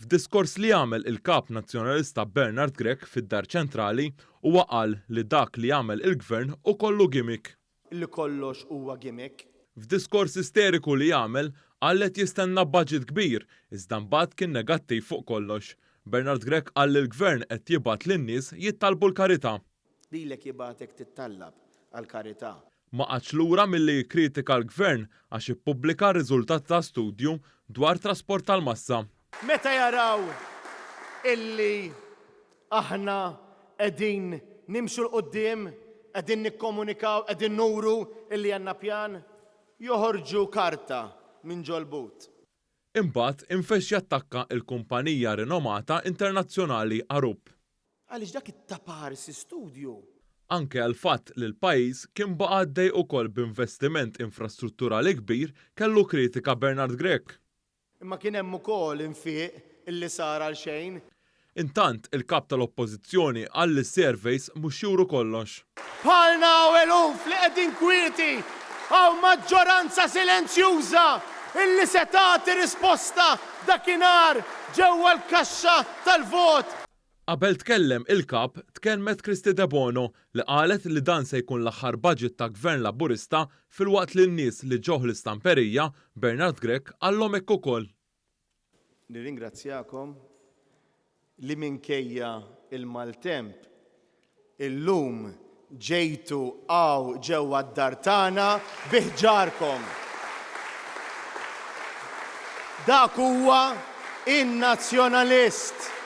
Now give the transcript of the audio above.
F'diskors li għamel il-Kap Nazzjonalista Bernard Grech fid-Dar Ċentrali, huwa qal li dak li għamel il-Gvern hu kollu gimmick. Li kollox huwa gimmick. F'diskors isteriku li għamel, qal li qed jistenna budget kbir, iżda mbagħad kien negattiv fuq kollox. Bernard Grech qal li l-Gvern qed jibgħat lin-nies jittalbu l-karità. Lilek jibgħatek tittallab għall-karità. Ma qagħadx lura milli jikkritika l-Gvern għax ippubblika r-riżultati ta' studju dwar trasport tal-massa. Meta jaraw illi aħna qegħdin nimxu 'l quddiem, qegħdin nikkomunikaw, qegħdin nuru illi għandna pjan, joħorġu karta minn ġol-but. Imbagħad infexx jattakka l-kumpanija rinomata internazzjonali Arup. Għaliex dak it-taparsi studju. Anke għall-fatt li l-pajjiż kien baqa' għaddej ukoll b'investiment infrastrutturali kbir kellu kritika Bernard Grech. Imma kien hemm ukoll infiq illi sar għal xejn. Intant, il-Kap tal-Oppożizzjoni qal li s-surveys mhux juru kollox. Bħalna hawn eluf li qegħdin kwieti, hawn maġġoranza silenzjuża illi se tagħti risposta dakinhar ġewwa l-kaxxa tal-vot. Qabel tkellem il-Kap, tkellmet Kristy Debono li qalet li dan se jkun l-aħħar budget ta' Gvern Laburista filwaqt li n-nies li ġewh l-istamperija, Bernard Grech qallhom hekk ukoll. Nirringrazzjakom li minkejja l-maltemp, illum ġejtu hawn ġewwa d-dar tagħna bi ħġarkom. Dak huwa in-Nazzjonalist!